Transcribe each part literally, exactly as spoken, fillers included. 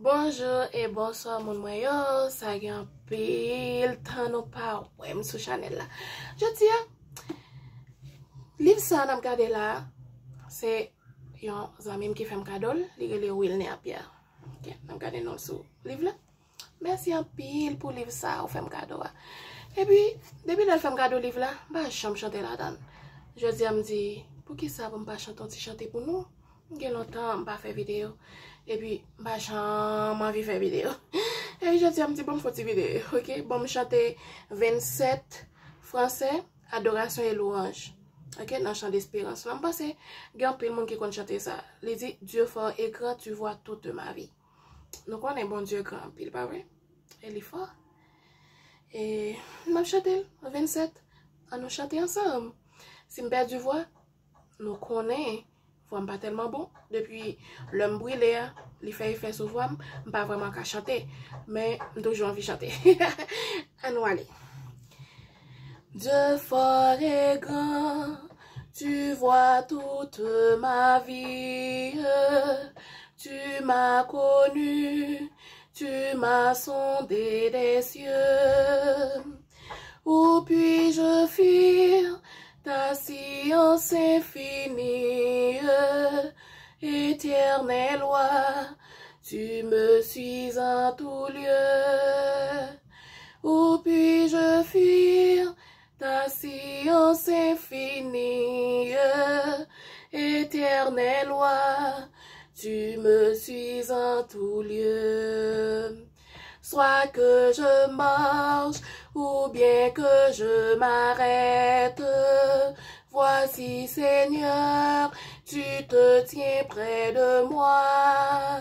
Bonjou e bonswa moun mwen yo, sa gen anpil tan nou pa wè m sou chanèl la. Jodi a, liv sa n ap gade la, se yon zanmi m ki fè m kado l, li rele Wilner Pierre. Ok, n ap gade non l sou liv la. Mèsi anpil pou liv sa ou fè m kado a. Epi, depi lè l fè m kado liv la, m pa janm chante ladan l. Jodi a m di, poukisa pou m pa chante yon ti chante pou nou? Gen lontan m pa fè videyo. Epi, m pa janm anvi fè videyo. Epi, jodi a m di, bon, m fè yon ti videyo, ok? Bon, m chante vennsèt fransè, Adoration et louange. Ok, nan Chant d'Espérance la. M panse gen anpil moun ki konn chante sa. Li di, Dieu fort et grand, tu vois toute ma vie. Nou konnen Bondye gran anpil, pa vre? E li fò. E n ap chante l, vennsèt. An nou chante ansanm. Si m pèdi vwa, nou konnen vwa m pa tèlman bon. Depi lè m brile a, li fè efè sou vwa m, m pa vrèman ka chante. Men m toujou anvi chante. An nou ale. Dieu fort et grand, tu vois toute ma vie. Tu m'as connu, tu m'as sondé des cieux. Où puis-je fuir ta science infinie? Éternel roi, tu me suis en tout lieu. Où puis-je fuir ta science infinie? Éternel roi, tu me suis en tout lieu. Soit que je marche ou bien que je m'arrête, voici, Seigneur, tu te tiens près de moi.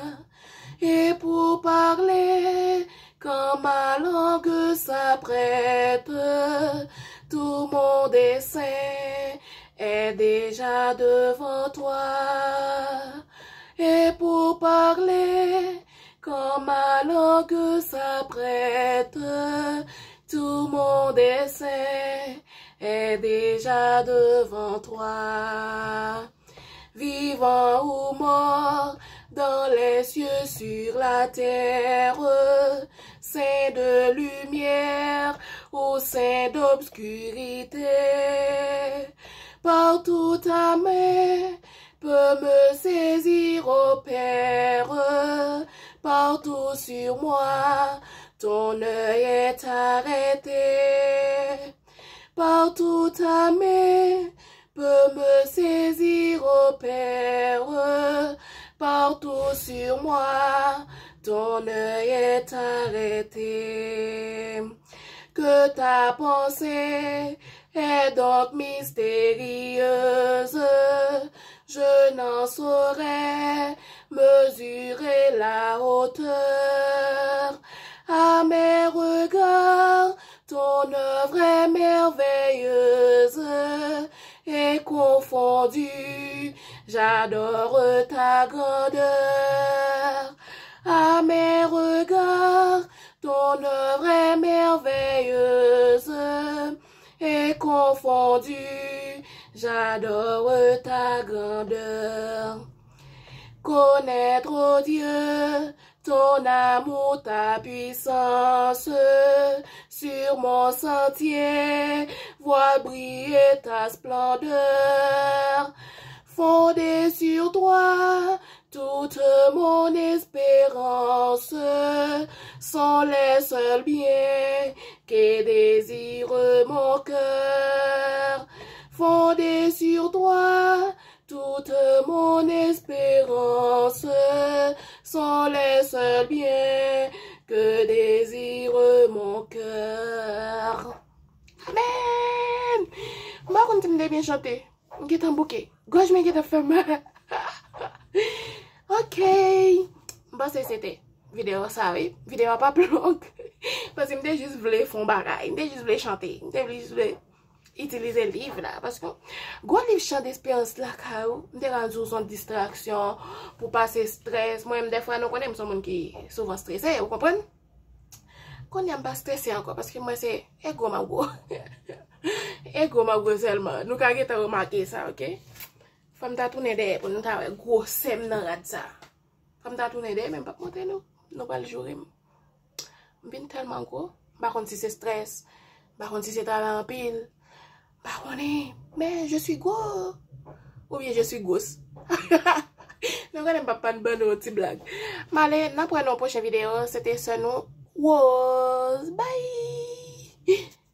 Et pour parler, quand ma langue s'apprête, tout mon dessein est déjà devant toi. Et pour parler, quand ma langue s'apprête, tout mon dessein est déjà devant toi. Vivant ou mort, dans les cieux, sur la terre, saint de lumière ou saint d'obscurité, partout ta main peut me saisir, ô Père, partout sur moi ton œil est arrêté. Partout ta main peut me saisir, ô Père, partout sur moi ton œil est arrêté. Que ta pensée est donc mystérieuse, je n'en saurais mesurer la hauteur. À mes regards, ton œuvre est merveilleuse et confondue, j'adore ta grandeur. À mes regards, ton œuvre est merveilleuse et confondue, j'adore ta grandeur. Connaître, ô Dieu, ton amour, ta puissance, sur mon sentier, voir briller ta splendeur. Fondé sur toi, toute mon espérance, sont les seuls biens que désire mon cœur. Fondé sur toi, toute mon espérance, sont les seuls biens que désire mon cœur. Amen! M pa konn si m te byen chante. M gentan bouke. Gòj mwen gentan fè mal. Ok. M panse se te videyo sa, wi. Videyo a p ap long. Paske m te jis vle fè yon bagay. M te jis vle chante. M te jis vle itilize liv la. Paske gwo liv Chan Desperans lakay ou, m te ka di w se yon distraksyon pou pase estrès. Mwen menm, dèfwa, nou konnen m se yon moun ki souvan estrese, ou konprann? Kounye a m pa estrese ankò, paske mwen se ego m ap gwo. Ego m ap gwo sèlman. Nou ka gentan remake sa, ok? Fò m ta tounen dèyè pou nou ta wè gwosè m nan rad sa. Fò m ta tounen dèyè, men m p ap montre nou. Nou pral joure m. M vin tèlman gwo. M pa konn si se strès. M pa konn si se travay anpil. M pa konnen. Men je suis gwo. Oubyen je suis gwos. Nou konnen m p ap pa ban nou yon ti blag. M ale, n ap wè nan yon pwochen videyo. Se te sè nou Rose. Bye!